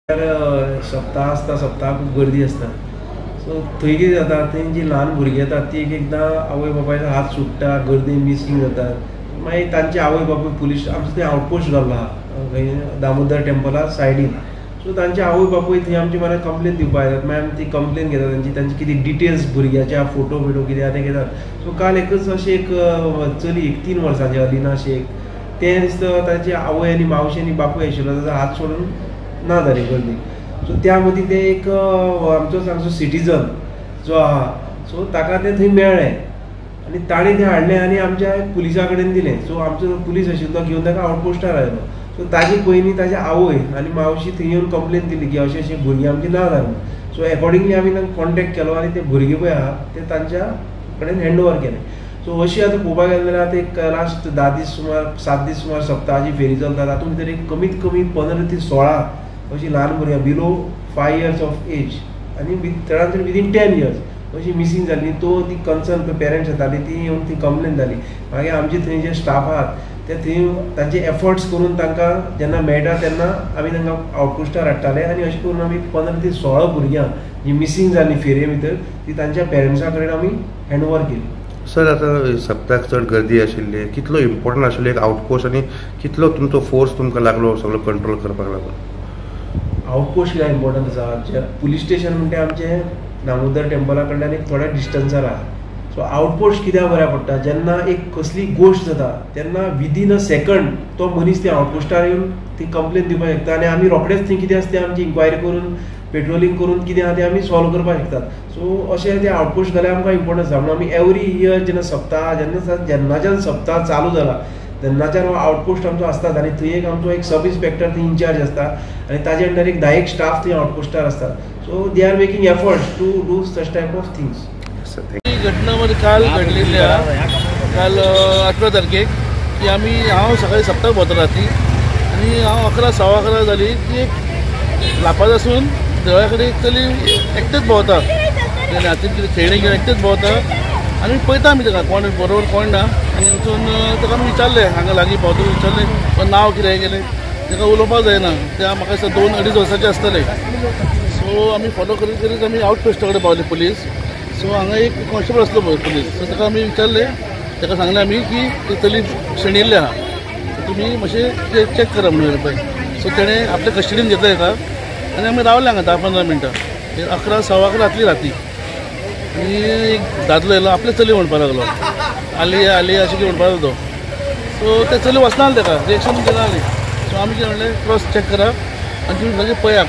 सप्ताह आसता, सप्ताह खूब गर्दी आसता. सो थंय कितें जाता, थंय जी ल्हान भुरगीं येतात ती एक एकदां आवय बापायचो हात सुट्टा, गर्दी मिसींग जातात. मागीर तांचे आवय बापूय पुलीस आमचो थंय आवटपोस्ट घाल्लो आहा खंय दामोदर टेम्पला सायडीन. सो तांचे आवय बापूय थंय आमची मरे कंप्लेन दिवपाक येतात. मागीर आमी ती कंप्लेन घेतात तांची, तांची कितें डिटेल्स भुरग्याच्या फोटो बिटो कितें आहा ते घेतात. सो काल एकच अशें एक चली, एक 3 वर्सांची अलिना शेख, तें दिसता ताची आवय आनी मावशी आनी बापूय आशिल्लो, ताचो हात सोडून ना जाली गर्दी. सो त्या मदीं ते एक आमचो हांगचो सिटीजन जो आहा, सो ताका तें थंय मेळ्ळें आनी ताणें तें हाडलें आनी आमच्या पुलिसा कडेन दिलें. सो आमचो पुलीस आशिल्लो घेवन ताका आवटपोस्टार आयलो. सो ताजी पयलीं ताजी आवय आनी मावशी थंय येवन कंप्लेन दिली की अशें अशें भुरगीं आमची ना जाली. सो एकॉर्डिंगली आमी तांकां कॉन्टेक्ट केलो आनी ते भुरगे पळय आहा ते तांच्या कडेन हँड ओवर केले. सो अशी आतां पळोवपाक गेलें जाल्यार आतां एक लास्ट 10 दीस सुमार, 7 दीस सुमार सप्ताहाची फेरी चलता. तातूंत भितर एक कमीत कमी 15 ते 16 अशी ल्हान भुरग्यां बिलो 5 इयर्स ऑफ एज आनी चडांत चड विदीन 10 इयर्स अशी मिसींग जाली. तो ती कन्सर्न पेरंट्स येताली, ती येवन ती कंप्लेन जाली. मागीर आमचे थंय जे स्टाफ आहात ते थंय तांचे एफर्ट्स करून तांकां जेन्ना मेळटा तेन्ना आमी तांकां आवटपोस्टार हाडटाले आनी अशें करून आमी 15 ते 16 भुरग्यां जी मिसींग जाली फेरये भितर ती तांच्या पेरंट्सां कडेन आमी हँड ओवर केली. सर, आतां सप्ताक चड गर्दी आशिल्ली, कितलो इम्पॉर्टंट आशिल्लो एक आवटपोस्ट आनी कितलो तुमचो फोर्स तुमकां लागलो सगळो कंट्रोल करपाक लागून? आवटपोस्ट कित्याक इम्पॉर्टंट आसा, आमचें पुलीस स्टेशन म्हणटा आमचें दामोदर टेम्पला कडल्यान एक थोड्या डिस्टन्सार आहा. सो आवटपोस्ट कित्याक बऱ्याक पडटा, जेन्ना एक कसली गोश्ट जाता तेन्ना विदीन अ सेकंड तो मनीस त्या आवटपोस्टार येवन ती कंप्लेन दिवपाक शकता आनी आमी रोखडेच थंय कितें आसा तें आमची इन्क्वायरी करून पेट्रोलिंग करून कितें आहा तें आमी सॉल्व करपाक शकतात. सो अशें ते आवटपोस्ट घाल्यार आमकां इम्पॉर्टंट आसा. म्हणून आमी एवरी इयर जेन्ना सप्ताह, जेन्ना जेन्नाच्यान सप्ताह चालू जाला तेन्नाच्यान हो आवटपोस्ट आमचो आसतात आनी थंय एक आमचो एक सब इन्स्पेक्टर थंय इन्चार्ज आसता आनी ताजे अंडर एक 10 स्टाफ थंय आवटपोस्टार आसतात. So they are making efforts to do such type of things. ही घटना मध्ये काल घडलेली आहा, काल 18 तारखेक, की आमी हांव सकाळी सप्ताक भोंवता राती आनी हांव 11 सव्वा 11 जाली की एक लापाद आसून देवळा कडेन एक चली एकटेच भोंवता, हातीन कितें खेळणी घेवन एकटेच भोंवता आनी पळयता आमी ताका कोण बरोबर कोण ना आनी वचून ताका आमी विचारलें, हांगा लागीं भोंवता विचारलें पण नांव कितें गेलें, ताका उलोवपाक जायना. त्या म्हाका दिसता 2-2.5 वर्साचें आसतलें. सो आमी फॉलो करीत करीत आमी आवटपोस्टा कडेन पावले पुलीस. सो हांगा एक कॉन्स्टेबल आसलो पळय पुलीस, सो ताका आमी विचारलें, ताका सांगलें आमी की ती चली शेणिल्ली आहा, तुमी मातशें चॅक करा म्हणून पळय. सो तेणें आपल्या कस्टडीन घेतलें ताका आनी आमी रावले हांगा 10-15 मिनटां. 11 सव्वा 11 जातली राती आनी एक दादलो येयलो, आपले चली म्हणपाक लागलो, आली आली अशें कितें म्हणपाक लागलो. सो ते चली वचना ताका, रिएक्शन दिना जाली. सो आमी कितें म्हणलें, क्रॉस चॅक करा आनी तुमी सारकें पळयात.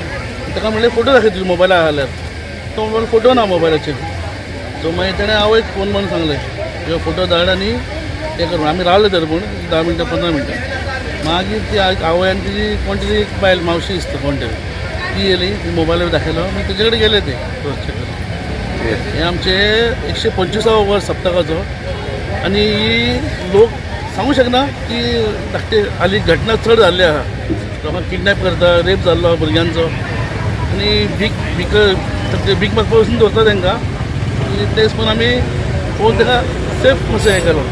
ताका म्हणलें फोटो दाखय तुज्या मोबायला आहा जाल्यार, तो म्हणपाक फोटो ना मोबायलाचेर. सो मागीर तेणें आवयक फोन म्हणून सांगलें, ह्यो फोटो धाड आनी हें कर. आमी रावले तर पूण 10 मिनटां 15 मिनटां. मागीर ती आवय आनी तिजी कोण तरी एक बायल मावशी दिसता कोण तरी, ती येयली, ती मोबायलार दाखयलो, मागीर तेजे कडेन गेले ते क्रॉस चॅक करून. हें आमचें 125 वर्स सप्तकाचो आनी लोक सांगू शकना की धाकटे हालीं घटना चड जाल्ली आहा, लोकांक किडनॅप करता, रेप जाल्लो भुरग्यांचो आनी भीक भीक भीक मागपा वचून दवरता तांकां. आनी तेच पण आमी पळोवन ताका सेफ मातशें हें केलो.